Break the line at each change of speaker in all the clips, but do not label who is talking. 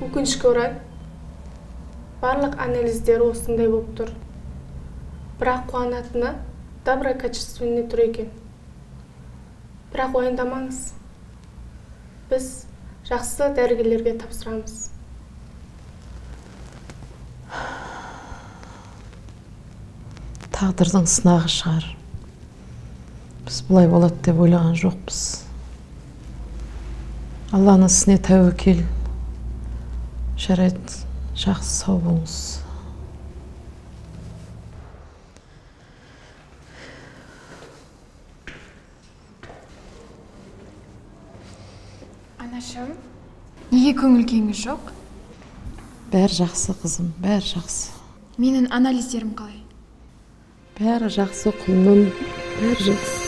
Өкінішке орай, барлық анализдері осындай болып тұр. Бірақ қуанатыны доброкачественный тұр екен. Бірақ уайымдамаңыз. Біз жақсы дәрігерлерге тапсырамыз.
Тағдырдың сынағы шығар. Біз бұлай болады деп ойлаған жоқпыз. Алланың ісіне тәуекел. Жарайды, жақсы, сау болыңыз.
Анашым, неге көңіл күйіңіз жоқ?
Бәрі жақсы, қызым, бәрі жақсы.
Менің анализдерім қалай?
Бәрі жақсы, құлыным, бәрі жақсы.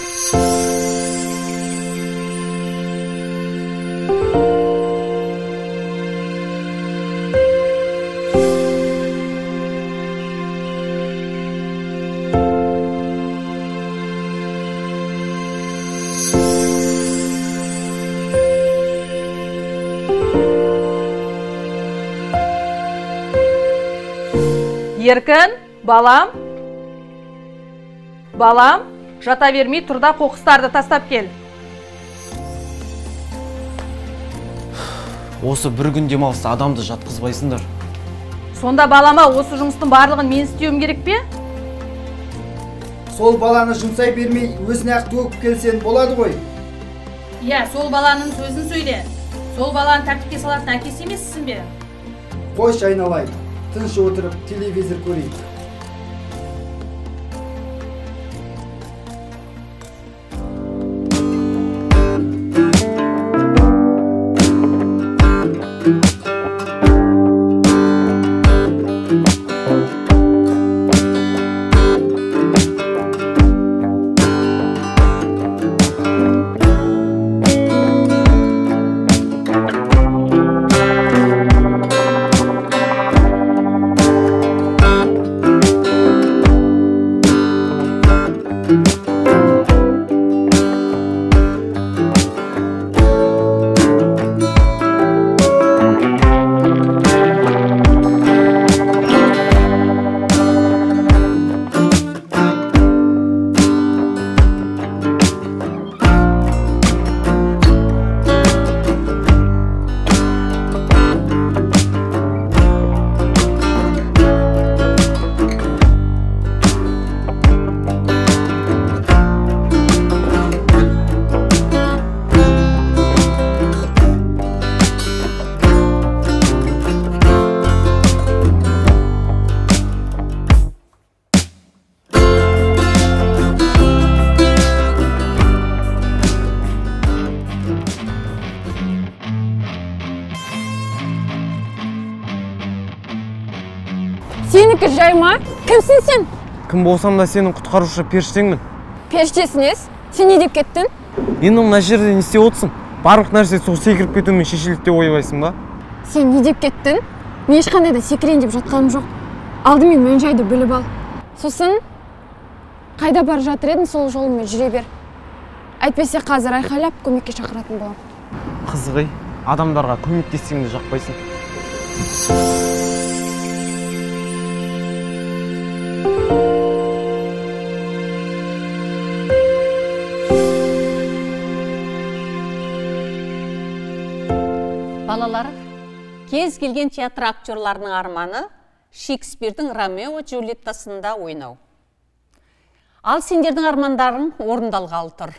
Еркін, балам, балам, жата бермей тұрда қоқыстарды тастап кел.
Осы бір күн демалыста адамды жатқызбайсыңдар.
Сонда балама осы жұмыстың барлығын мен істеуім керек пе?
Сол баланы жұмсай бермей, өзіне-ақ төгіп келсең болады ғой.
Иә, сол баланың сөзін сөйле. Сол баланы тәртіпке салатын әкесі емессің бе?
Қойшы айналайын. Тыныш отырып телевизор көрейік.
Сенікі жай ма? Кімсің сен?
Кім болсам да сенің құтқарушы періштеңмін.
Періштесің ес? Сен не деп кеттің?
Енді мына жерде не істеп отырсың? Барлық нәрсе сол секіріп кетумен шешілді деп ойлайсың ба?
Сен не деп кеттің? Мен ешқандай да секірейін деп жатқаным жоқ. Алдымен мән-жайды біліп ал. Сосын қайда бара жатыр едің, сол жолымен жүре бер. Әйтпесе қазір айқайлап көмекке шақыратын боламын.
Қызық ей, адамдарға көмектессең де жақпайсың.
Балалар, кез келген театр актерларының арманы Шекспирдің Ромео Джульеттасында ойнау. Ал сендердің армандарың орындалғалы тұр.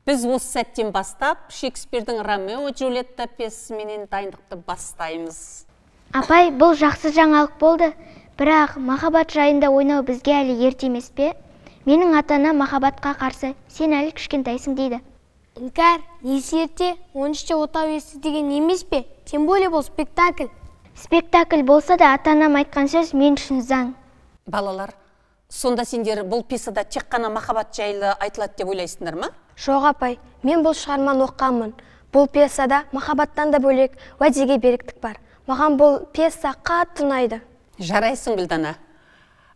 Біз осы сәттен бастап Шекспирдің Ромео Джульетта пьесасыменен дайындықты бастаймыз.
Апай, бұл жақсы жаңалық болды, бірақ махаббат жайында ойнау бізге әлі ерте емес пе? Менің ата-анам махаббатқа қарсы, сен әлі кішкентайсың дейді.
Іңкәр, несі ерте, 13-те отау иесі деген емес пе? Тем более бұл спектакль.
Спектакль болса да ата-анам айтқан сөз мен үшін заң.
Балалар, сонда сендер бұл пьесада тек қана махаббат жайлы айтылады деп ойлайсыңдар ма?
Жоқ, апай, мен бұл шығарманы оқығанмын. Бұл пьесада махаббаттан да бөлек уәдеге беріктік бар. Маған бұл пьеса қатты ұнайды.
Жарайсың, Гүлдана.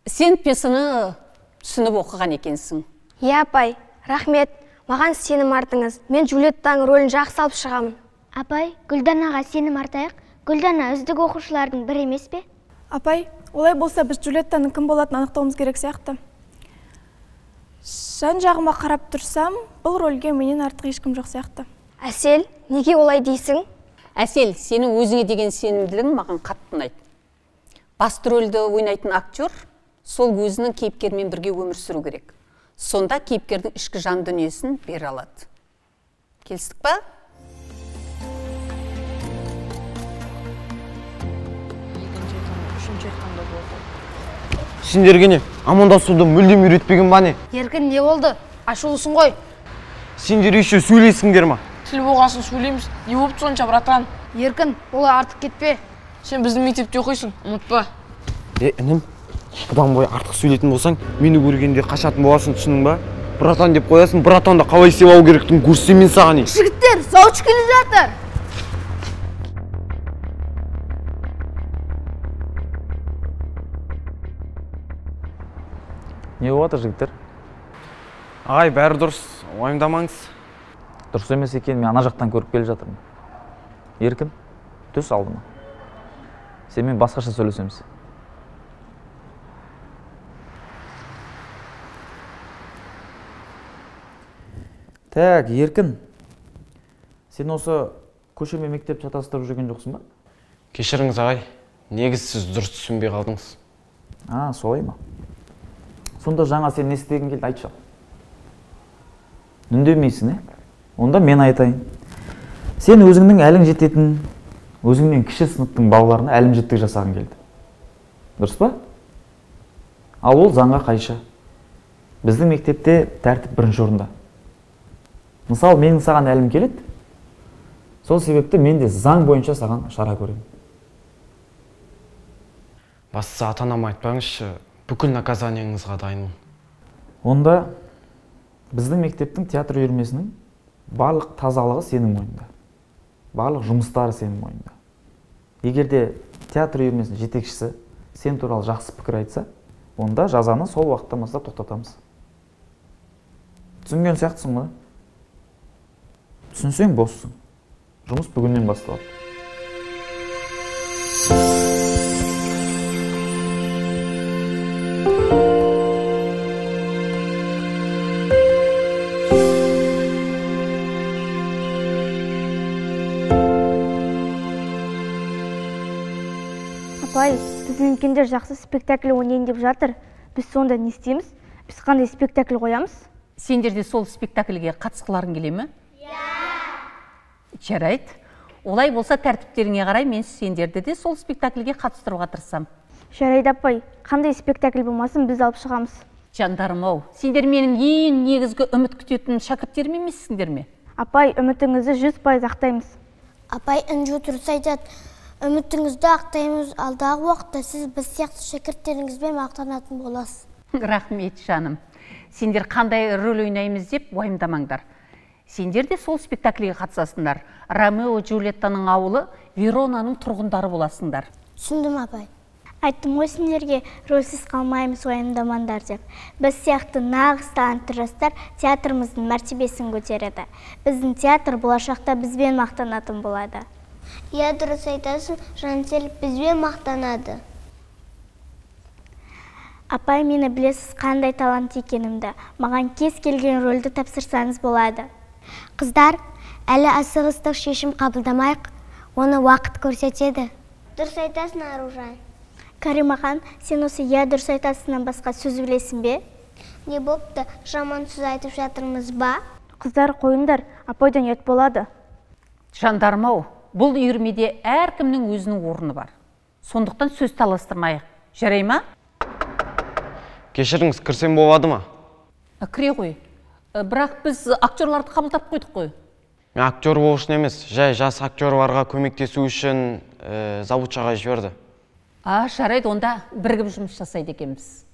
Сен пьесаны түсініп оқыған екенсің.
Иә, апай, рахмет. Маған сенім артыңыз. Мен Джульеттаның рөлін жақсы алып шығамын.
Апай, Гүлданаға сенім артайық. Гүлдана үздік оқушылардың бірі емес пе?
Апай, олай болса біз Джульеттаның кім болатынын анықтауымыз керек сияқты. Жан-жағыма қарап тұрсам, бұл рөлге менен артық ешкім жоқ сияқты.
Әсел, неге олай дейсің?
Әсел, сенің өзіңе деген сенімділігің маған қатты ұнайды. Басты рөлді ойнайтын актер сол өзінің кейіпкерімен бірге өмір сүру керек. Сонда кейіпкердің ішкі жан дүниесін бере алады. Келістік па?
Сендерге не, амандасуды мүлдем үйретпеген ба не?
Еркін, не болды? Ашулысың ғой.
Сендер еще сөйлейсіңдер ма?
Тіл болғасын сөйлейміз. Не болыпты сонша, братан? Еркін, олай артық кетпе. Сен біздің мектепте оқисың, ұмытпа.
Інім, бұдан бойы артық сөйлейтін болсаң, мені көргенде қашатын боласың, түсіндің ба? Братан деп қоясың, братанды қалай істеп алу керектігін көрсетемін мен саған.
Жігіттер, завуч келе жатыр.
Не болып жатыр, жігіттер?
Ағай, бәрі дұрыс, уайымдамаңыз.
Дұрыс емес екенін мен ана жақтан көріп келе жатырмын. Еркін, түс алдыма. Сенімен басқаша сөйлесеміз. Так, Еркін, сен осы көше мен мектеп шатастырып жүрген жоқсың ба?
Кешіріңіз, ағай, негізі сіз дұрыс түсінбей қалдыңыз.
А, солай ма? Сонда жаңа сен не істегің келді, айтшы. Үндемейсің, е? Онда мен айтайын. Сен өзіңнің әлің жететін, өзіңнен кіші сыныптың балаларына әлімжеттік жасағың келді. Дұрыс па? Ал ол заңға қайшы. Біздің мектепте тәртіп бірінші орында. Мысалы, менің саған әлім келеді, сол себепті мен де заң бойынша саған шара көремін.
Бастысы ата-анама айтпаңызшы, бүкіл наказаниеңізға дайынмын.
Онда біздің мектептің театр үйірмесінің барлық тазалығы сенің мойныңда. Барлық жұмыстары сенің мойныңда. Егер де театр үйірмесінің жетекшісі сен туралы жақсы пікір айтса, онда жазаны сол уақыттан бастап тоқтатамыз. Түсінген сияқтысың ғой? Түсінсең боссың. Жұмыс бүгіннен басталады.
Апай, біздің үлкендер жақсы спектакль ойнайын деп жатыр. Біз сонда не істейміз? Біз қандай спектакль қоямыз?
Сендер де сол спектакльге қатысқыларың келе ме? Жарайды. Олай болса тәртіптеріңе қарай мен сендерді де сол спектакльге қатыстыруға тырысам.
Жарайды, апай. Қандай спектакль болмасын біз алып шығамыз.
Жандарым-ау, сендер менің ең негізгі үміт күтетін шәкірттерім емессіңдер ме?
Апай, үмітіңізді 100% ақтаймыз.
Апай, Інжу дұрыс айтады. Үмітіңізді ақтаймыз. Алдағы уақытта сіз біз сияқты шәкірттеріңізбен мақтанатын боласыз.
Рахмет, жаным. Сендер қандай рөл ойнаймыз деп уайымдамаңдар. Сендер де сол спектакльге қатысасыңдар. Ромео Джульеттаның ауылы Веронаның тұрғындары боласыңдар.
Түсіндім, апай.
Айттым ғой сендерге, рөлсіз қалмаймыз, уайымдамаңдар деп. Біз сияқты нағыз талантты жастар театрымыздың мәртебесін көтереді. Біздің театр болашақта бізбен мақтанатын болады.
Иә, дұрыс айтасың, Жансел, бізбен мақтанады.
Апай, мені білесіз қандай талант екенімді. Маған кез келген рөлді тапсырсаңыз болады.
Қыздар, әлі асығыстық шешім қабылдамайық, оны уақыт көрсетеді. Дұрыс айтасың, Аружан.
Каримахан, сен осы иә дұрыс айтасыңнан басқа сөз білесің бе?
Не бопты, жаман сөз айтып жатырмыз ба?
Қыздар, қойыңдар, апайдан ұят болады.
Жандарым-ау, бұл үйірмеде әркімнің өзінің орны бар. Сондықтан сөз таластырмайық. Жарай ма?
Кешіріңіз, кірсем болады ма?
Кіре ғой. Бірақ біз актерларды қабылдап қойдық қой.
Мен актер болу үшін емес, жай жас актерларға көмектесу үшін завуч ағай жіберді.
А, жарайды, онда бірігіп жұмыс жасайды екенбіз.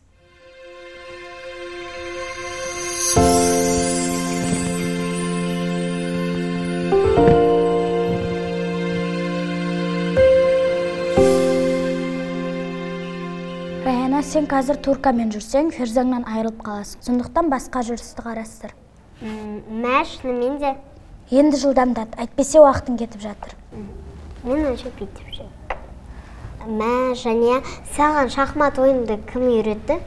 Раяна, сен қазір туркамен жүрсең, Ферзаңнан айырылып қаласың. Сондықтан басқа жүрісті қарастыр.
Мә, шынымен де.
Енді жылдамдат, әйтпесе уақытың кетіп жатыр.
Мен онша бүйтіп жеймін. Мә, Жания, саған шахмат ойынды кім үйретті?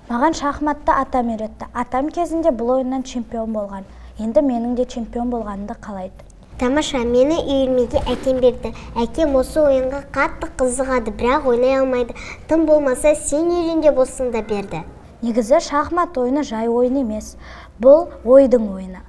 Маған шахматты атам үйретті. Атам кезінде бұл ойыннан чемпион болған. Енді менің де чемпион болғанымды қалайды.
Тамаша, мені үйірмеге әкем берді. Әкем осы ойынға қатты қызығады, бірақ ойнай алмайды. Тым болмаса сен үйрен деп осында берді.
Негізі шахмат ойыны жай ойын емес. Бұл ойдың ойыны.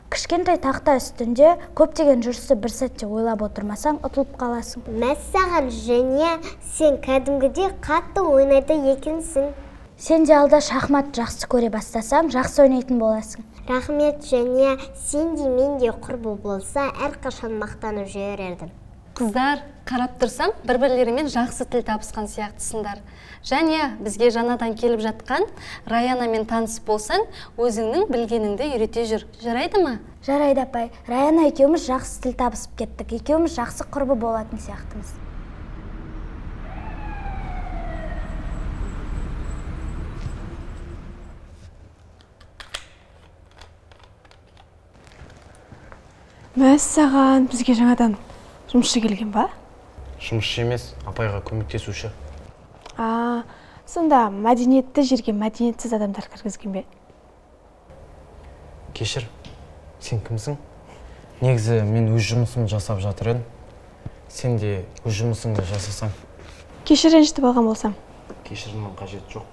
Кішкентай тақта үстінде көптеген жүрісті бір сәтте ойлап отырмасаң, ұтылып қаласың.
Мәссаған, Жания, сен кәдімгідей қатты ойнайды екенсің.
Сен де алда шахмат жақсы көре бастасаң, жақсы ойнайтын боласың.
Рахмет, Жания, сен де мен де құрбы болса, әрқашан мақтанып жүрер едім.
Қыздар, қарап тұрсам, бір-бірлерімен жақсы тіл табысқан сияқтысыңдар. Жания, бізге жаңадан келіп жатқан Раянамен таныс болсаң, өзіңнің білгеніңді үйрете жүр. Жарайды ма?
Жарайды, апай. Раяна екеуміз жақсы тіл табысып кеттік. Екеуміз жақсы құрбы болатын сияқтымыз.
Мәссаған, бізге жаңадан жұмысшы келген ба?
Жұмысшы емес, апайға көмектесуші.
А, сонда мәдениетті жерге мәдениетсіз адамдар кіргізген бе?
Кешір, сен кімсің? Негізі мен өз жұмысымды жасап жатыр едім. Сен де өз жұмысыңды жасасаң.
Кешір, ренжітіп алған болсам.
Кешірімнің қажеті жоқ.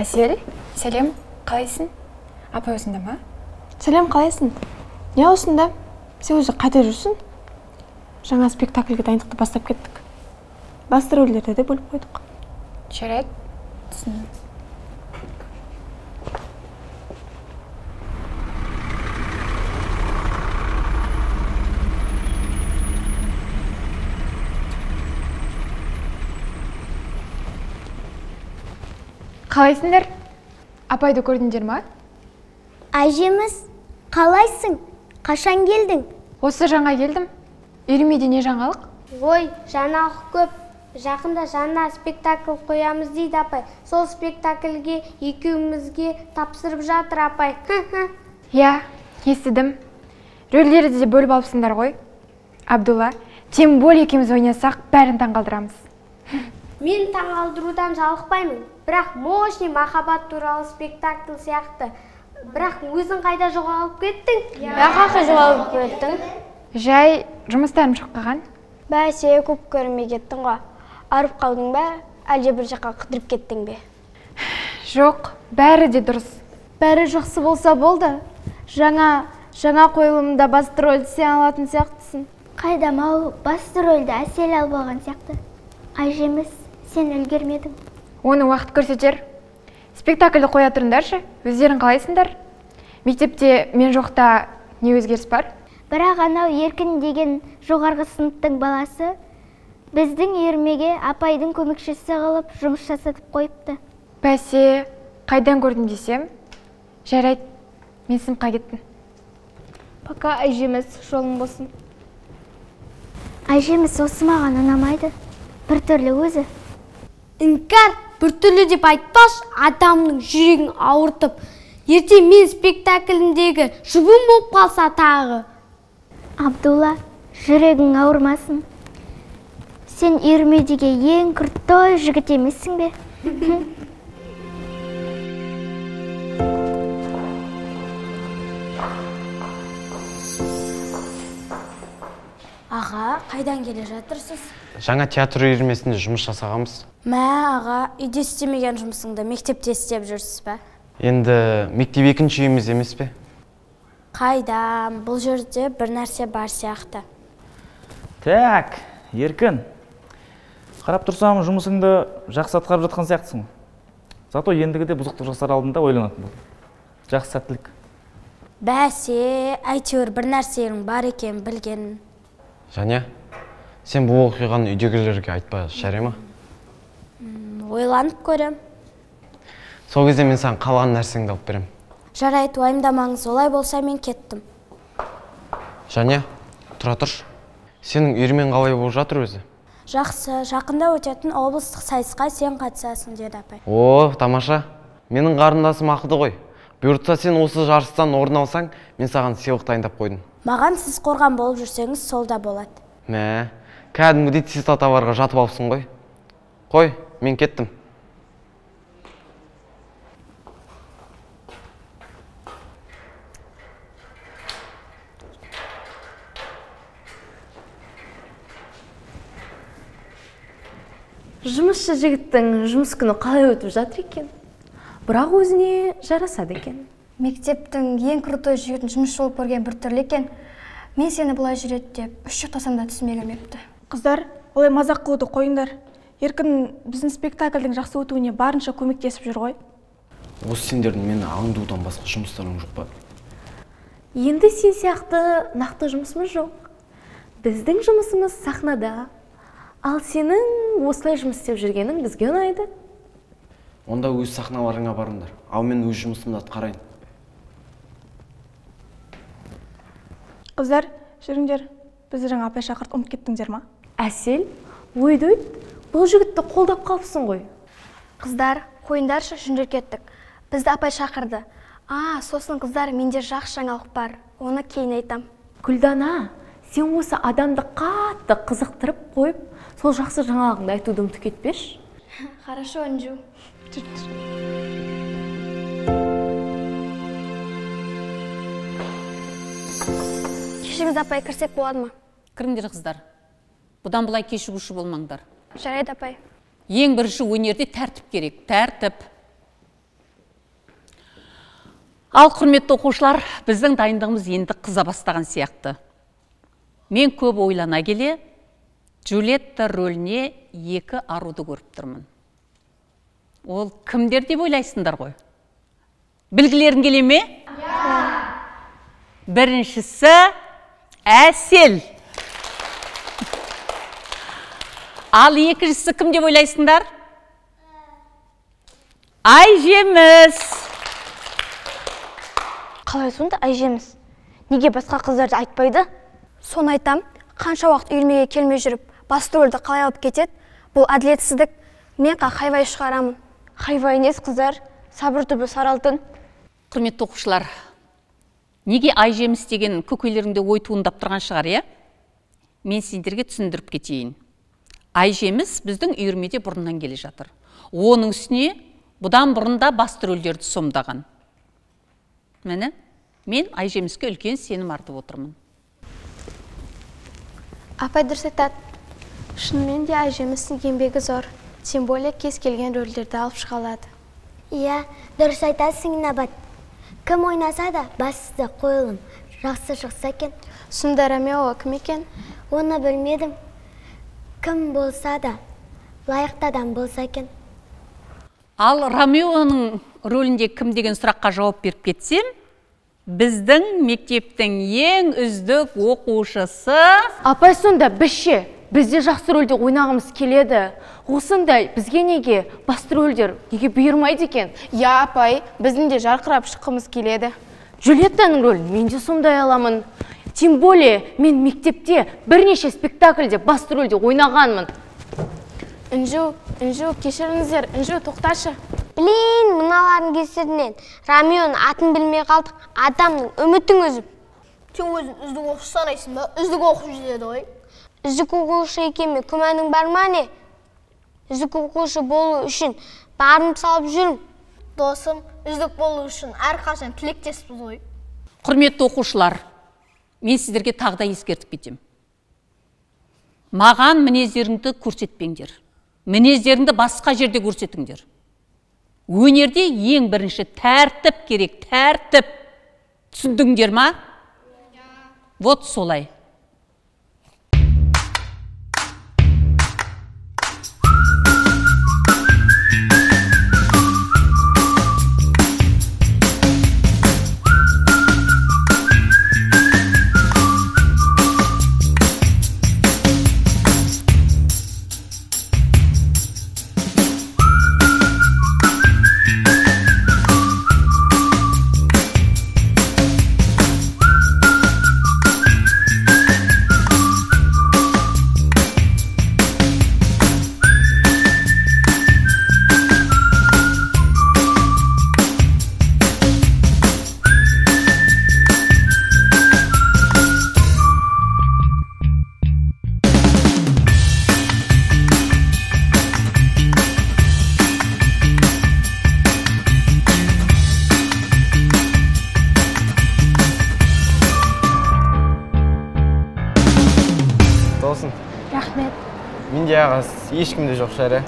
Әсел, сәлем, қалайсың? Апай осында ма?
Сәлем, қалайсың? Не осында? Сен өзі қайда жүрсің? Жаңа спектакльге дайындықты бастап кеттік. Басты рөлдерді де бөліп қойдық.
Жарайды, түсіндім. Қалайсыңдар? Апайды көрдіңдер ма?
Әжеміз, қалайсың? Қашан келдің?
Осы жаңа келдім. Үйірмеде не жаңалық?
Ой, жаңалық көп. Жақында жаңа спектакль қоямыз дейді апай. Сол спектакльге екеумізге тапсырып жатыр апай.
Иә, естідім. Рөлдерді де бөліп алыпсыңдар ғой. Абдулла, тем более екеуміз ойнасақ, бәрін таңғалдырамыз.
Мен таңғалдырудан жалықпаймын. Бірақ мощный махаббат туралы спектакль сияқты. Бірақ өзің қайда жоғалып кеттің?
Қайда жоғалып кеттің?
Жай, жұмыстарым шығып қалған.
Бәсе, көп көрмей кеттің ғой. Арып қалдың ба, әлде бір жаққа қыдырып кеттің бе?
Жоқ, бәрі де дұрыс.
Бәрі жақсы болса болды. Жаңа қойылымда басты рөлді сен алатын сияқтысың.
Қайдам ау, басты рөлді Әсел алып алған сияқты. Әжеміз, сен үлгермедің.
Оны уақыт көрсетер. Спектакльді қоя тұрыңдаршы, өздерің қалайсыңдар? Мектепте мен жоқта не өзгеріс бар?
Бірақ анау Еркін деген жоғарғы сыныптың баласы біздің үйірмеге апайдың көмекшісі қылып жұмыс жасатып қойыпты.
Бәсе, қайдан көрдім десем? Жарайды, мен сыныпқа кеттім.
Пока, әжеміз, жолың болсын.
Әжеміз, осы маған ұнамайды. Біртүрлі өзі.
Іңкәр, біртүрлі деп айтпаш, адамның жүрегін ауыртып. Ертең мен спектаклімдегі жұбым болып қалса тағы.
Абдулла, жүрегің ауырмасын. Сен үйірмедегі ең крутой жігіт емессің бе?
Аға, қайдан келе жатырсыз?
Жаңа театр үйірмесінде жұмыс жасағанбыз.
Мә, аға, үйде істемеген жұмысыңды мектепте істеп жүрсіз бе?
Енді мектеп екінші үйіміз емес пе?
Қайдам, бұл жерде бір нәрсе бар сияқты.
Так, Еркін, қарап тұрсам жұмысыңды жақсы атқарып жатқан сияқтысың. Зато ендігіде бұзықтық жасар алдында ойланатын бол. Жақсы, сәттілік.
Бәсе, әйтеуір бір нәрсенің бар екенін білген.
Жания, сен бұл оқиғаны үйдегілерге айтпа, жарай ма?
Ойланып көрем.
Сол кезде мен саған қалаған нәрсеңді алып берем.
Жарайды, уайымдамаңыз, олай болса мен кеттім.
Жания, тұра тұршы. Сенің үйірмең қалай болып жатыр өзі?
Жақсы, жақында өтетін облыстық сайысқа сен қатысасың, деді апай.
О, тамаша. Менің қарындасым ақылды ғой. Бұйыртса сен осы жарыстан орын алсаң, мен саған сыйлық дайындап қойдым.
Маған сіз қорған болып жүрсеңіз, сол да болады.
Мә, кәдімгідей цитаталарға жатып алыпсың ғой. Қой, мен кеттім.
Жұмысшы жігіттің жұмыс күні қалай өтіп жатыр екен? Бірақ өзіне жарасады екен.
Мектептің ең крутой жігітін жұмысшы болып көрген бір түрлі екен. Мен сені бұлай жүреді деп үш ұйықтасам да түсіме кірмепті.
Қыздар, олай мазақ қылуды қойыңдар. Еркін біздің спектакльдің жақсы өтуіне барынша көмектесіп жүр ғой.
Осы сендердің мені аңдудан басқа жұмыстарың жоқ па?
Енді сен сияқты нақты жұмысымыз жоқ. Біздің жұмысымыз сахнада. Ал сенің осылай жұмыс істеп жүргенің бізге ұнайды.
Онда өз сахналарыңа барыңдар, ал мен өз жұмысымды атқарайын.
Қыздар, жүріңдер. Бізді жаңа апай шақырт, ұмытып кеттіңдер ма?
Әсел, ойды-ойд, бұл жігітті қолдап қалыпсың ғой.
Қыздар, қойыңдаршы, жүндер кеттік. Бізді апай шақырды. А, сосын қыздар, менде жақсы жаңалық бар. Оны кейін айтам.
Гүлдана, сен осы адамды қатты қызықтырып қойып, сол жақсы жаңалығыңды айтуды ұмытып кетпеші.
Хорошо, Інжу. Кешіріңіз, апай, кірсек болады ма?
Кіріңдер, қыздар. Бұдан былай кешігуші болмаңдар.
Жарайды, апай.
Ең бірінші өнерде тәртіп керек, тәртіп. Ал, құрметті оқушылар, біздің дайындығымыз енді қыза бастаған сияқты. Мен көп ойлана келе, Джульетта рөліне екі аруды көріп тұрмын. Ол кімдер деп ойлайсыңдар ғой? Білгілерің келе ме? Біріншісі Әсел. Ал екіншісі кім деп ойлайсыңдар? Айжеміс.
Қалай сонда Айжеміс? Неге басқа қыздарды айтпайды? Соны айтам, қанша уақыт үйірмеге келмей жүріп, басты рөлді қалай алып кетеді? Бұл әділетсіздік. Мен хайвай шығарамын.
Хайвай емес, қыздар, сабыр түбі сары алтын.
Құрметті оқушылар, неге Айжеміс деген көкейлеріңде ой туындап тұрған шығар, иә? Мен сендерге түсіндіріп кетейін. Айжеміс біздің үйірмеде бұрыннан келе жатыр. Оның үстіне бұдан бұрын да басты рөлдерді сомдаған. Міне, мен Айжеміске үлкен сенім артып отырмын.
Апай дұрыс айтады. Шынымен де Айжемістің еңбегі зор. Тем более кез келген рөлдерді алып шыға алады.
Иә, дұрыс айтасың, Инабат. Кім ойнаса да бастысы қойылым жақсы шықса екен.
Сонда Ромео кім екен?
Оны білмедім. Кім болса да, лайықты адам болса екен.
Ал Ромеоның рөлінде кім деген сұраққа жауап беріп кетсем, біздің мектептің ең үздік оқушысы...
Апай, сонда бізше, бізде жақсы рөлде ойнағымыз келеді. Осындай бізге неге басты рөлдер неге бұйырмайды екен?
Я, апай, біздің де жарқырап шыққымыз келеді.
Джульеттаның рөлін мен де сомдай аламын. Тем более, мен мектепте бірнеше спектакльде басты рөлде ойнағанмын.
Інжу, Інжу, кешіріңіздер, Інжу, тоқташы.
Блин, мыналардың кесірінен Ромеоның атын білмей қалдық. Адамның үмітін үзіп.
Сен өзің үздік оқушы санайсың ба? Үздік оқушы деді ғой.
Үздік оқушы екеніме күмәнің бар ма не? Үздік оқушы болу үшін барымды салып жүрмін.
Досым, үздік болу үшін әрқашан тілектеспіз ғой.
Құрметті оқушылар, мен сіздерге тағы да ескертіп кетемін. Маған мінездеріңді көрсетпеңдер. Мінездеріңді басқа жерде көрсетіңдер. Өнерде ең бірінші тәртіп керек, тәртіп. Түсіндіңдер ма? Вот солай.
Менде ағасы ешкімде жоқ шығар, ә?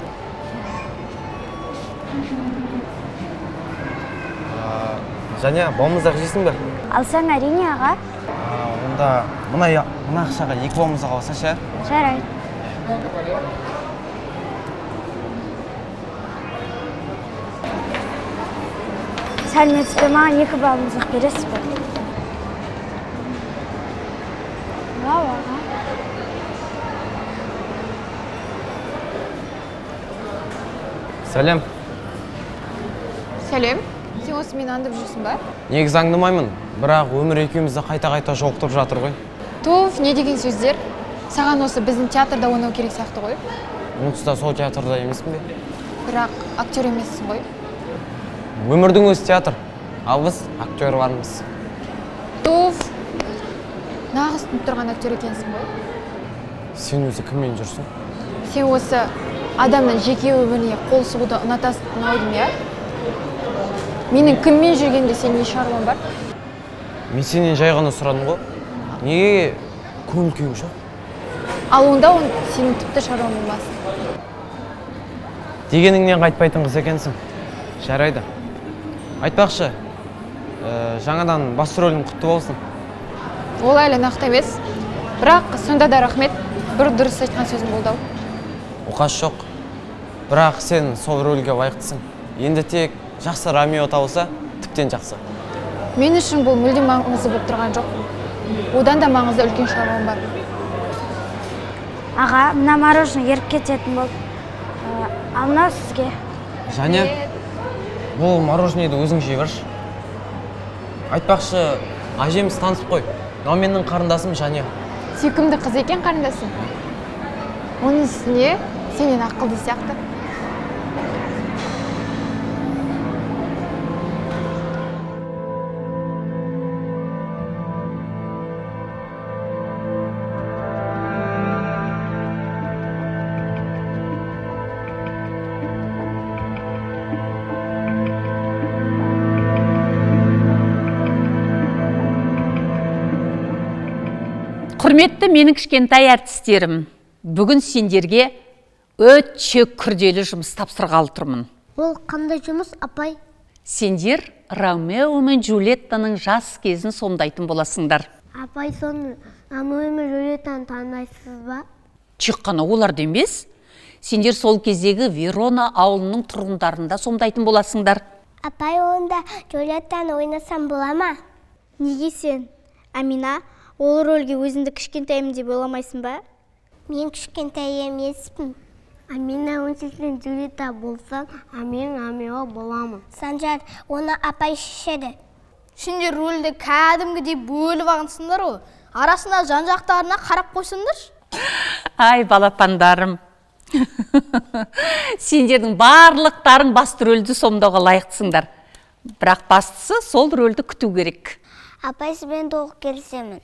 Жаня, балмұздақ жейсің бе?
Алсаң әрине, аға.
Онда мына ақшаға 2 балмұздақ алсашы, ә?
Жарайды. Сәлеметсіз бе, маған 2 балмұздақ бересіз бе?
Мынау, аға.
Сәлем.
Сәлем. Сен осы мені аңдып жүрсің ба?
Негізі аңдымаймын, бірақ өмір екеумізді қайта-қайта жолықтырып жатыр ғой.
Туф, не деген сөздер? Саған осы біздің театрда ойнау керек сияқты ғой.
Онсыз да сол театрда емеспін бе?
Бірақ актер емессің ғой.
Өмірдің өзі театр, ал біз актерлармыз.
Туф, нағыз тұнып тұрған актер екенсің ғой.
Сен өзі кіммен жүрсің?
Сен осы адамның жеке өміріне қол сұғуды ұнатасың аудым, иә? Менің кіммен жүргенде сен не шаруаң бар?
Мен сенен жай ғана сұрадым ғой. Неге көңіл күйің жоқ?
Ал онда он сенің тіпті шаруаң болмасын.
Дегеніңнен қайтпайтын қыз екенсің. Жарайды. Айтпақшы, жаңадан басты рөлің құтты болсын.
Ол әлі нақты емес. Бірақ сонда да рахмет. Бір дұрыс айтқан сөзің болды ау.
Оқасы жоқ. Бірақ сен сол рөлге лайықтысың. Енді тек жақсы Ромео табылса, тіптен жақсы.
Мен үшін бұл мүлдем маңызды болып тұрған жоқ. Одан да маңызды үлкен шаруам бар.
Аға, мына мороженое еріп кететін болды. Ал мынау сізге.
Жаня, бұл мороженойды өзің жей берші. Айтпақшы, әжеміз танысып қой. Мынау менің қарындасым Жаня.
Сүйкімді қыз екен қарындасың. Оның үстіне сенен ақылды сияқты.
Құрметті менің кішкентай әртістерім, бүгін сендерге өте күрделі жұмыс тапсырғалы тұрмын.
Ол қандай жұмыс, апай?
Сендер Ромео мен Джульеттаның жас кезін сомдайтын боласыңдар.
Апай, соны Ромео мен Джульеттаны танайсыз ба?
Тек қана оларды емес, сендер сол кездегі Верона ауылының тұрғындарында сомдайтын боласыңдар.
Апай, онда Джульеттаны ойнасам бола ма? Неге сен, Амина? Ол рөлге өзіңді кішкентаймын деп ойламайсың ба? Мен кішкентай емеспін. Амина, онша сен Джульетта болсаң, а мен Ромео боламын. Санжар, оны апай шешеді.
Сендер рөлді кәдімгідей бөліп алғансыңдар ғой. Арасында жан-жақтарына қарап қойсаңдаршы.
Ай, балапандарым. Сендердің барлықтарың басты рөлді сомдауға лайықтысыңдар. Бірақ бастысы сол рөлді күту керек.
Апай, сізбен толық келісемін.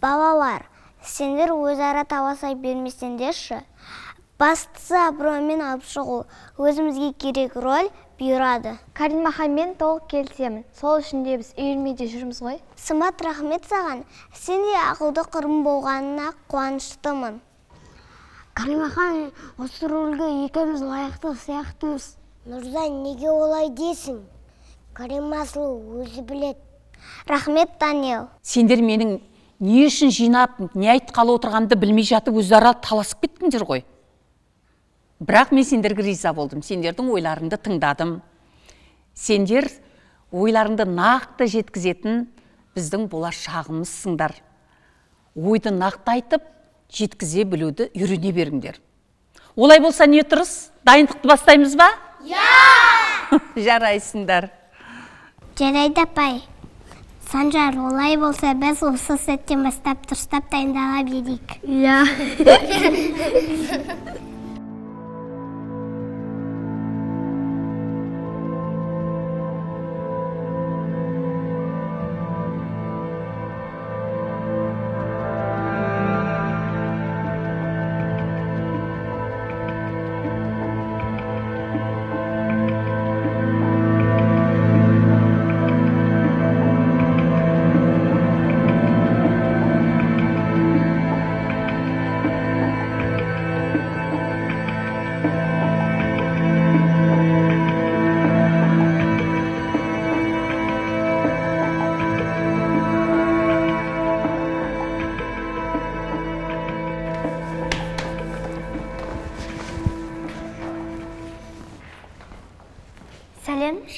Балалар, сендер өзара таласа бермесеңдерші. Бастысы абыроймен алып шығу. Өзімізге керек роль бұйырады.
Каримаханмен толық келісемін. Сол үшін де біз үйірмеде жүрміз ғой.
Сымбат, рахмет саған. Сен де ақылды құрбым болғанына қуаныштымын. Каримахан, осы рөлге екеуміз лайықты сияқтымыз. Нұрзан, неге олай дейсің? Карима сұлу өзі біледі. Рахмет, Даниэл.
Сендер менің не үшін жинап, не айтқалы отырғанымды білмей жатып өзара таласып кеттіңдер ғой. Бірақ мен сендерге риза болдым. Сендердің ойларыңды тыңдадым. Сендер ойларыңды нақты жеткізетін біздің болашағымызсыңдар. Ойды нақты айтып, жеткізе білуді үйрене беріңдер. Олай болса не тұрыс? Дайындықты бастаймыз ба?
Иә!
Жарайсыңдар.
Жарайды, апай. Санжар, олай болса біз осы сәттен бастап дұрыстап дайындала берейік. Иә.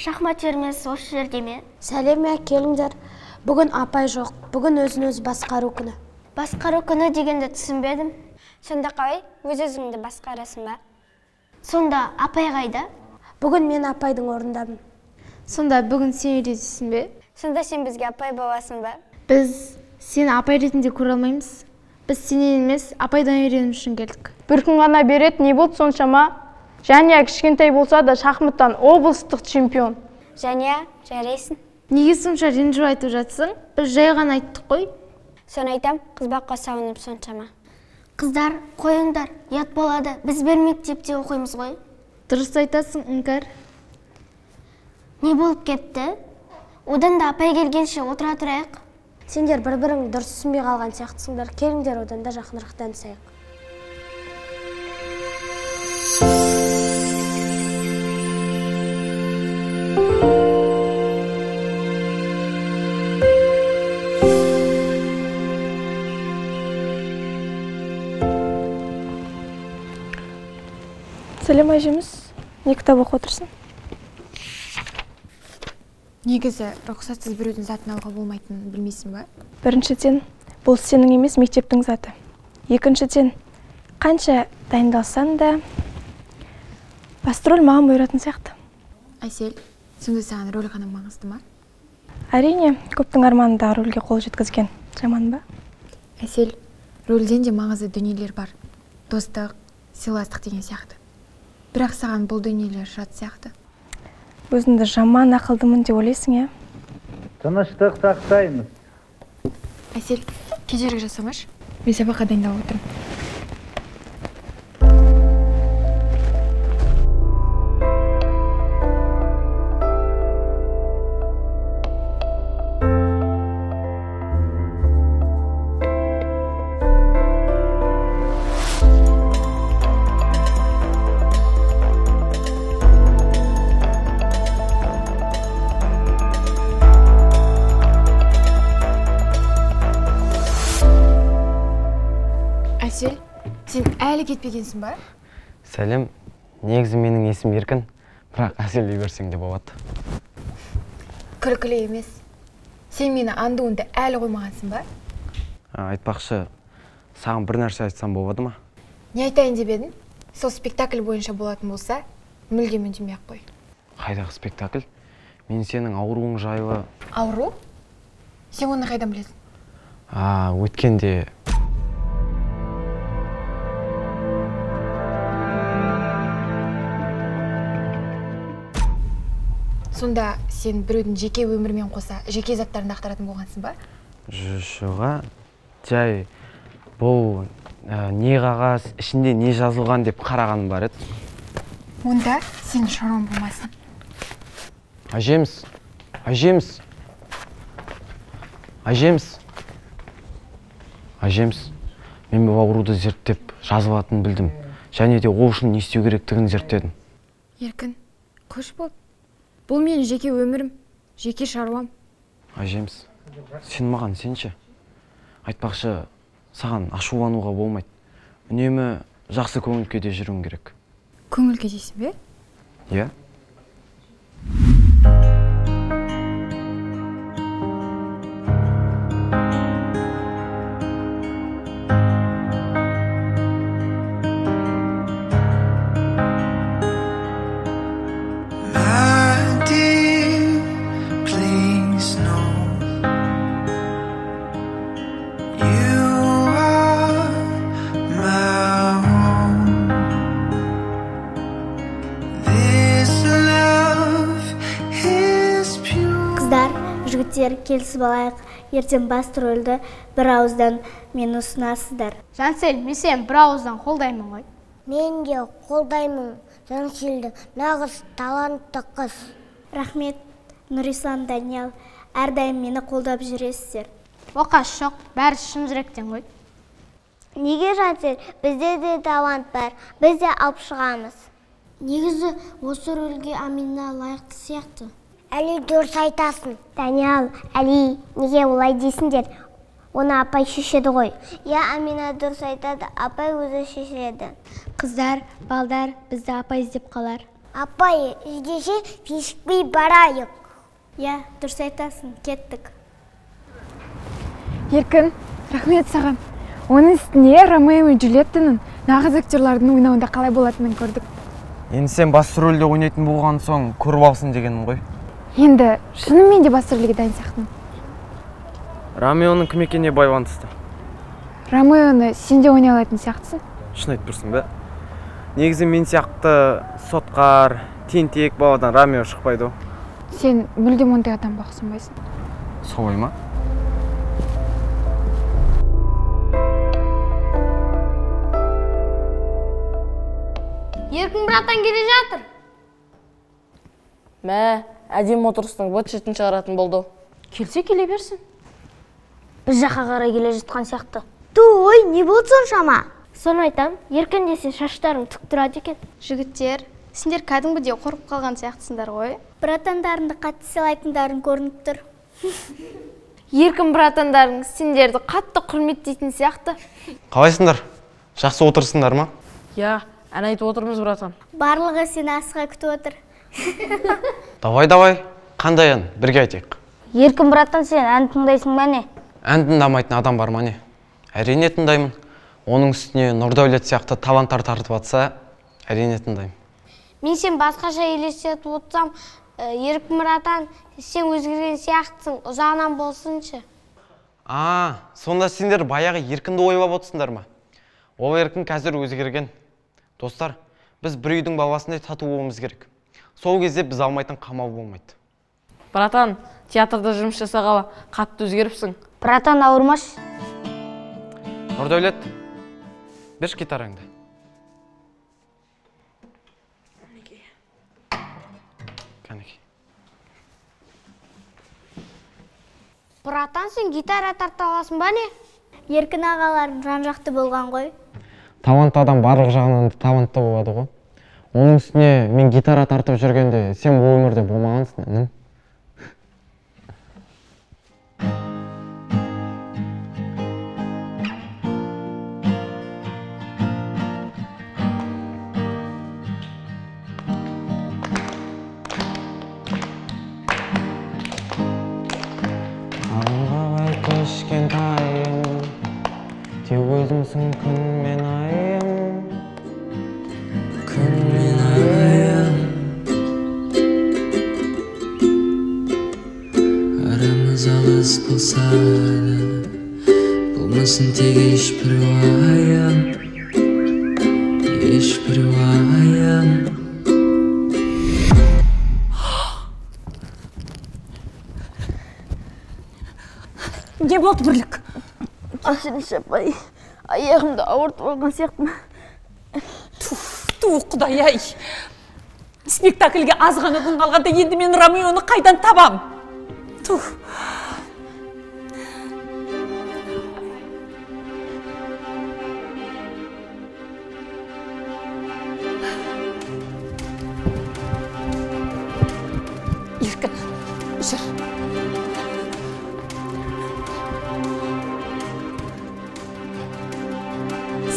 шахмат үйірмесі осы жерде ме?
Сәлем, келіңдер. Бүгін апай жоқ. Бүгін өзін-өзі басқару күні.
Басқару күні дегенді түсінбедім.
Сонда қалай, өз-өзіңді басқарасың ба?
Сонда апай қайда?
Бүгін мен апайдың орнындамын.
Сонда бүгін сен үйретесің бе?
Сонда сен бізге апай боласың ба?
Біз сені апай ретінде көре алмаймыз. Біз сенен емес, апайдан үйрену үшін келдік.
Бір күн ғана береді, не болды соншама? Жәния кішкентай болса да шахматтан облыстық чемпион.
Жәния, жарайсың.
Неге сонша ренжіп айтып жатсың? Біз жай ғана айттық қой.
Соны айтам, қызбаққа сауынып соншама.
Қыздар, қойыңдар, ұят болады. Біз бір мектепте оқимыз ғой.
Дұрыс айтасың, Іңкәр.
Не болып кетті? Одан да апай келгенше отыра тұрайық.
Сендер бір-біріңді дұрыс түсінбей қалған сияқтысыңдар. Келіңдер, одан да жақынырақ танысайық.
Сәлем, әжеміз. Не кітап оқып отырсың?
Негізі, рұқсатсыз біреудің затын алуға болмайтынын білмейсің ба?
Біріншіден, бұл сенің емес, мектептің заты. Екіншіден, қанша дайындалсаң да, басты рөл маған бұйыратын сияқты.
Әсел, сонда саған рөл ғана маңызды ма?
Әрине, көптің арманындағы рөлге қол жеткізген. Жаман ба?
Әсел, рөлден де маңызды дүниелер бар. Достық, сыйластық деген сияқты. Бірақ саған бұл дүниелер жат сияқты.
Өзіңді жаман ақылдымын деп ойлайсың, иә?
Тыныштық сақтаймыз.
Әсел, кедергі жасамашы. Мен сабаққа дайындалып отырмын. Әсел, сен әлі кетпегенсің ба?
Сәлем, негізі менің есім Еркін, бірақ Әсел дей берсең де болады.
Күлкілі емес. Сен мені аңдуыңды әлі қоймағансың ба?
Айтпақшы, саған бір нәрсе айтсам болады ма?
Не айтайын деп едің? Сол спектакль бойынша болатын болса, мүлдем үндемей-ақ қой.
Қайдағы спектакль? Мен сенің ауруың жайлы...
Ауру? Сен оны қайдан білесің?
Өткенде...
Сонда сен біреудің жеке өмірімен қоса жеке заттарын ақтаратын болғансың ба?
Жоға, жай бұл не қағаз, ішінде не жазылған деп қарағаным бар еді.
Онда сенің шаруаң болмасын.
Әжеміз, әжеміз, әжеміз, әжеміз, мен бұл ауруды зерттеп жазылатынын білдім. Және де ол үшін не істеу керектігін зерттедім.
Еркін, қош болды. Бұл менің жеке өмірім, жеке шаруам.
Әжеміз, сен маған сенші. Айтпақшы, саған ашулануға болмайды. Үнемі жақсы көңіл күйде жүруің керек.
Көңіл күй дейсің бе?
Иә.
Жігіттер, келісіп алайық. Ертең басты рөлді бір ауыздан мені ұсынасыздар.
Жансел, мен сені бір ауыздан қолдаймын ғой.
Мен де қолдаймын. Жанселді нағыз талантты қыз. Рахмет, Нұрислам, Даниял, әрдайым мені қолдап жүресіздер.
Оқасы жоқ, бәрі шын жүректен ғой.
Неге, Жансел, бізде де талант бар, біз де алып шығамыз. Негізі осы рөлге Амина лайықты сияқты. Әли, дұрыс айтасың. Даниял, Әли, неге олай дейсіңдер? Оны апай шешеді ғой. Иә, Амина дұрыс айтады, апай өзі шешеді. Қыздар, балдар, бізді апай іздеп қалар. Апай, ендеше кешікпей барайық. Иә, дұрыс айтасың, кеттік.
Еркін, рахмет саған. Оның үстіне Ромео мен Джульеттаның нағыз актерлардың ойнауында қалай болатынын көрдік.
Енді сен басты рөлде ойнайтын болған соң көріп алсын дегенім ғой.
Енді шынымен де басты рөлге дайын сияқтымын.
Ромеоның кім екеніне байланысты.
Ромеоны сен де ойнай алатын сияқтысың.
Шын айтып тұрсың ба? Негізі мен сияқты сотқар, тентек баладан Ромео шықпайды ғой.
Сен мүлдем ондай адамға ұқсамайсың.
Солай ма?
Еркін братан келе жатыр.
Мә, әдемі отырыстың быт-шытын шығаратын болды.
Келсе келе берсін.
Біз жаққа қарай келе жатқан сияқты. Ой, не болды соншама?
Соны айтам, Еркін десе шаштарың түк тұрады екен. Жігіттер, сендер кәдімгідей қорқып қалған сияқтысыңдар ғой.
Братандарыңды қатты сыйлайтындарың көрініп тұр.
Еркін братандарың сендерді қатты құрметтейтін сияқты.
Қалайсыңдар? Жақсы отырсыңдар ма?
Иә, ән айтып отырмыз, братан.
Барлығы сені асыға күтіп отыр.
Давай, давай, қандай ән? Бірге айтайық.
Еркін братан, сен ән тыңдайсың ба не?
Ән тыңдамайтын адам бар ма не? Әрине тыңдаймын. Оның үстіне Нұрдәулет сияқты таланттар тартып атса, әрине тыңдаймын.
Мен сен басқаша елестетіп отырсам, Еркін братан, сен өзгерген сияқтысың, ұзағынан болсыншы.
А, сонда сендер баяғы Еркінді ойлап отырсыңдар ма? Ол Еркін қазір өзгерген. Достар, біз бір үйдің баласындай тату болуымыз керек. Сол кезде біз алмайтын қамал болмайды.
Братан, театрда жұмыс жасағалы қатты өзгеріпсің.
Братан, ауырмашы.
Нұрдәулет, берші гитараңды. Кәнекей.
Братан, сен гитара тарта аласың ба не?
Еркін ағаларың жан-жақты болған ғой.
Талантты адам барлық жағынан талантты болады ғой. Оның үстіне мен гитара тартып жүргенде сен бұл өмірде болмағансың, інім. Алғабай кішкентайым, тек өзіңсің күн мен айым. Күн мен айым.
Арамыз алыс болса да, болмасын тек ешбір уайым, ешбір уайым.
Не болды, Бірлік?
Кешіріңізші, апай, аяғымды ауыртып алған сияқтымын.
Ту, құдай-ай! Спектакльге аз ғана күн қалғанда енді мен Ромеоны қайдан табам? Ту. Еркін, жүр.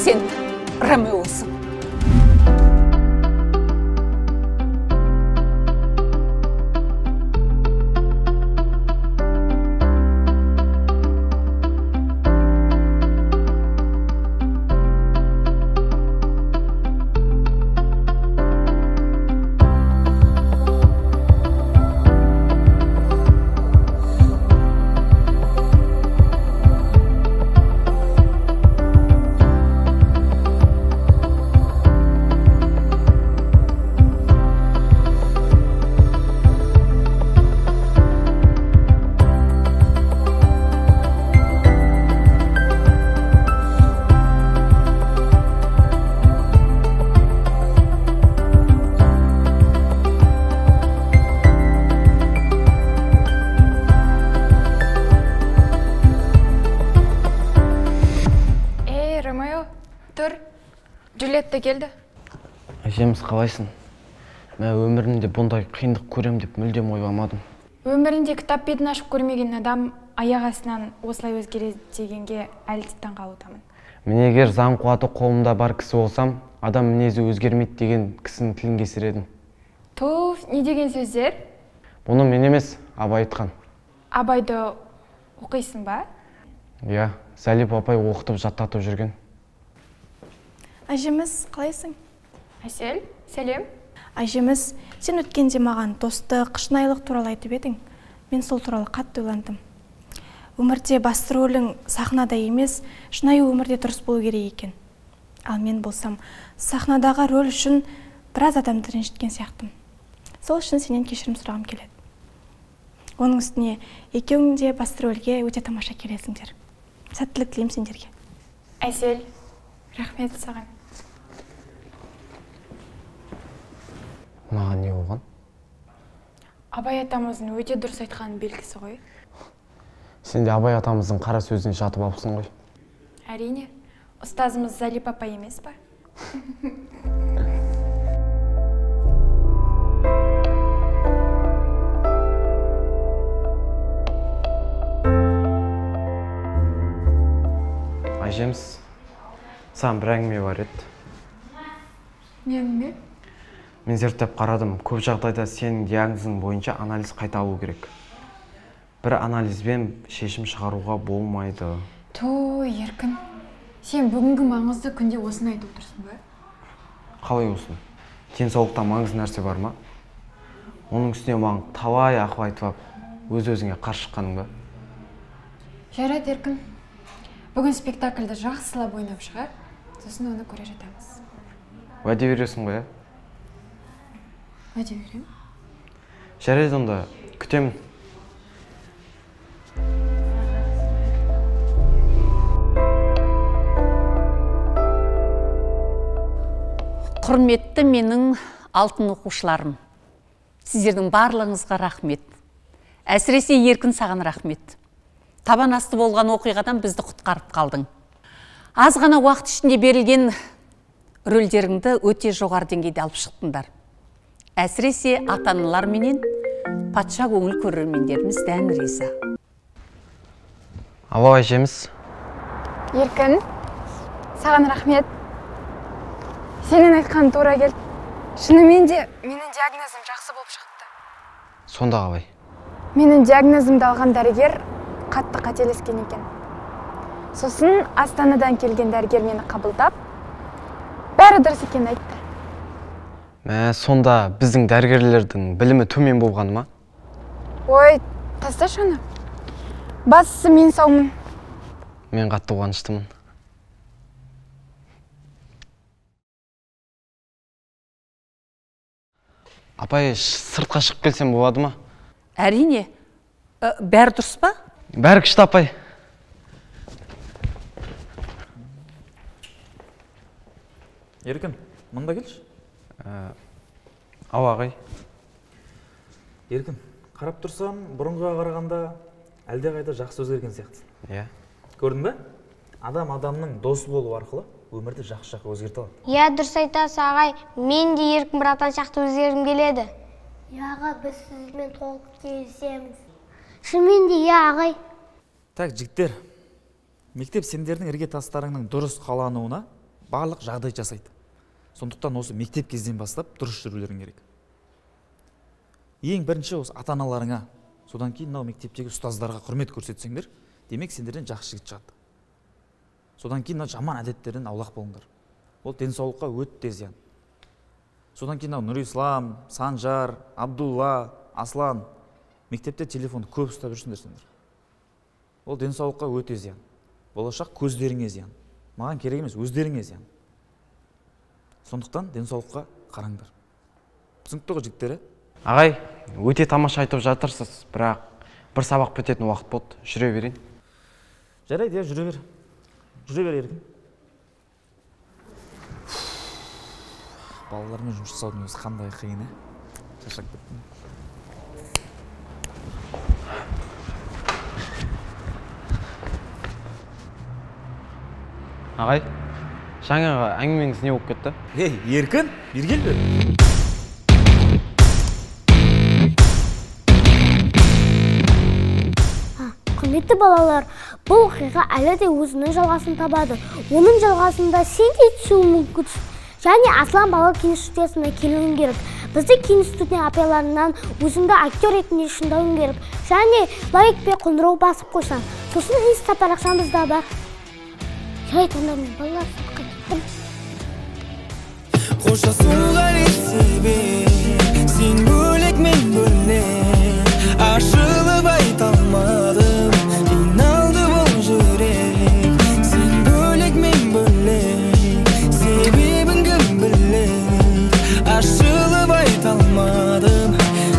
Сен Ромеосың.
Джульетта келді.
Әжеміз, қалайсың? Мә, өмірімде бұндай қиындық көрем деп мүлдем ойламадым.
Өмірінде кітап бетін ашып көрмеген адам аяқ астынан осылай өзгереді дегенге әлі де таңғалудамын.
Мен егер заң қуаты қолымда бар кісі болсам, адам мінезі өзгермейді деген кісінің тілін кесер едім.
Туф, не деген сөздер?
Бұны мен емес, Абай айтқан.
Абайды оқисың ба?
Иә, Зәлип апай оқытып жаттатып жүрген.
Әжеміз, қалайсың?
Әсел, сәлем.
Әжеміз, сен өткенде маған достық, шынайылық туралы айтып едің. Мен сол туралы қатты ойландым. Өмірде басты рөлің сахнада емес, шынайы өмірде дұрыс болу керек екен. Ал мен болсам, сахнадағы рөл үшін біраз адамды ренжіткен сияқтымын. Сол үшін сенен кешірім сұрағым келеді. Оның үстіне екеуің де басты рөлге өте тамаша келесіңдер. Сәттілік тілеймін сендерге.
Әсел, рахмет саған.
Маған не болған?
Абай атамыздың өте дұрыс айтқанының белгісі ғой.
Сен де Абай атамыздың қара сөзіне жатып алыпсың ғой.
Әрине, ұстазымыз Зәлип апай емес па?
Әжеміз, саған бір әңгіме бар еді.
Не әңгіме?
Мен зерттеп қарадым, көп жағдайда сенің диагнозың бойынша анализ қайта алу керек. Бір анализбен шешім шығаруға болмайды.
Ту, Еркін, сен бүгінгі маңызды күнде осыны айтып отырсың ба?
Қалай осыны? Денсаулықта маңызды нәрсе бар ма? Оның үстіне маған талай ақыл айтып алып, өз-өзіңе қарсы шыққаның ба?
Жарайды, Еркін. Бүгін спектакльді жақсылап ойнап шығар, сосын оны көре жатамыз.
Уәде бересің ғой, ә?
Уәде беремін.
Жарайды онда, күтемін.
Құрметті менің алтын оқушыларым, сіздердің барлығыңызға рахмет. Әсіресе Еркін, саған рахмет. Табан асты болған оқиғадан бізді құтқарып қалдың. Аз ғана уақыт ішінде берілген рөлдеріңді өте жоғары деңгейде алып шықтыңдар. Әсіресе ата-аналар менен патша көңіл көрермендеріміз дән риза.
Алло, әжеміз.
Еркін, саған рахмет. Сенің айтқан тура келді. Шынымен де менің диагнозым жақсы болып шықты.
Сонда қалай?
Менің диагнозымды алған дәрігер қатты қателескен екен. Сосын Астанадан келген дәрігер мені қабылдап, бәрі дұрыс екенін айтты.
Мә, сонда біздің дәрігерлердің білімі төмен болғаны ма?
Ой, тасташы оны. Бастысы мен саумын.
Мен қатты қуаныштымын. Апай, сыртқа шығып келсем болады ма?
Әрине. Бәрі дұрыс па?
Бәрі күшті, апай.
Еркін, мында келші.
Ау, ағай.
Еркін, қарап тұрсам, бұрынғыға қарағанда әлдеқайда жақсы өзгерген сияқтысың.
Иә.
Көрдің бе? Адам адамның досы болу арқылы өмірді жақсы жаққа өзгерте алады.
Иә, дұрыс айтасыз, ағай. Мен де Еркін братан сияқты өзгергім келеді.
Иә, аға, біз сізбен толық келісеміз. Шынымен де, иә, ағай.
Так, жігіттер, мектеп сендердің ірге тастарыңның дұрыс қалануына барлық жағдай жасайды. Сондықтан осы мектеп кезден бастап дұрыс жүрулерің керек. Ең бірінші осы ата-аналарыңа, содан кейін мынау мектептегі ұстаздарға құрмет көрсетсеңдер, демек сендерден жақсы жігіт шығады. Содан кейін мынау жаман әдеттерден аулақ болыңдар. Ол денсаулыққа өте зиян. Содан кейін мынау Нұрислам, Санжар, Абдулла, Аслан мектепте телефонды көп ұстап жүрсіңдер сендер. Ол денсаулыққа өте зиян. Болашақ көздеріңе зиян. Маған керек емес, өздеріңе зиян. Сондықтан денсаулыққа қараңдар. Түсінікті ғой, жігіттер?
Ағай, өте тамаша айтып жатырсыз, бірақ бір сабақ бітетін уақыт болды. Жүре берейін.
Жарайды, иә, жүре бер. Жүре бер, Еркін. Балалармен жұмыс жасаудың өзі қандай қиын, ә? Шаршап кеттім.
Ағай, жаңағы әңгімеңіз не болып кетті?
Ей, Еркін, бері кел бері.
Құрметті балалар, бұл оқиға әлі де өзінің жалғасын табады. Оның жалғасында сен де түсуің мүмкін. Және Аслан бала киностудиясына келуің керек. Бізді киностудия апайларынан өзіңді актер ретінде шыңдауың керек. Және лайк пен қоңырау басып қойсаң. Сосын инста парақшамыз да бар. Жарайды, онда мен балалар сабаққа кеттім.
Қоштасуға не себеп? Сен бөлек, мен бөлек. Ашылып айта алмадым, қиналды бұл жүрек. Сен бөлек, мен бөлек, себебін кім білер? Ашылып айта алмадым,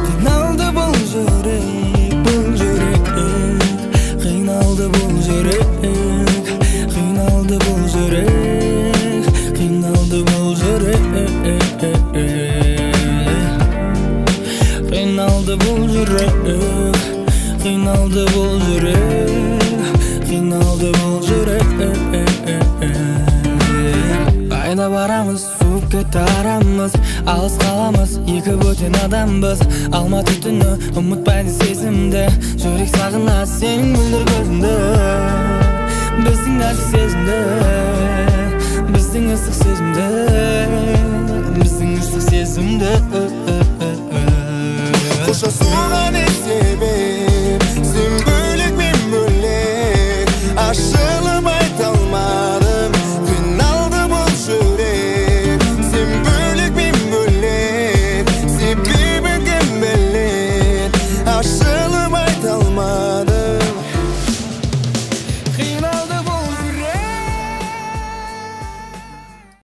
қиналды бұл жүрек, бұл жүрек. Қиналды бұл жүрек, қиналды бұл жүрек, қиналды бұл жүрек. Қиналды бұл жүрек, қиналды бұл жүрек, қиналды бұл жүрек. Қайда барамыз, суып кетті арамыз, алыс қаламыз, екі бөтен адамбыз. Алматы түні ұмытпайды сезімді, жүрек сағынады сенің мөлдір көзіңді. Біздің нәзік сезімді, біздің ыстық сезімді, біздің ыстық сезімді. Қоштасуға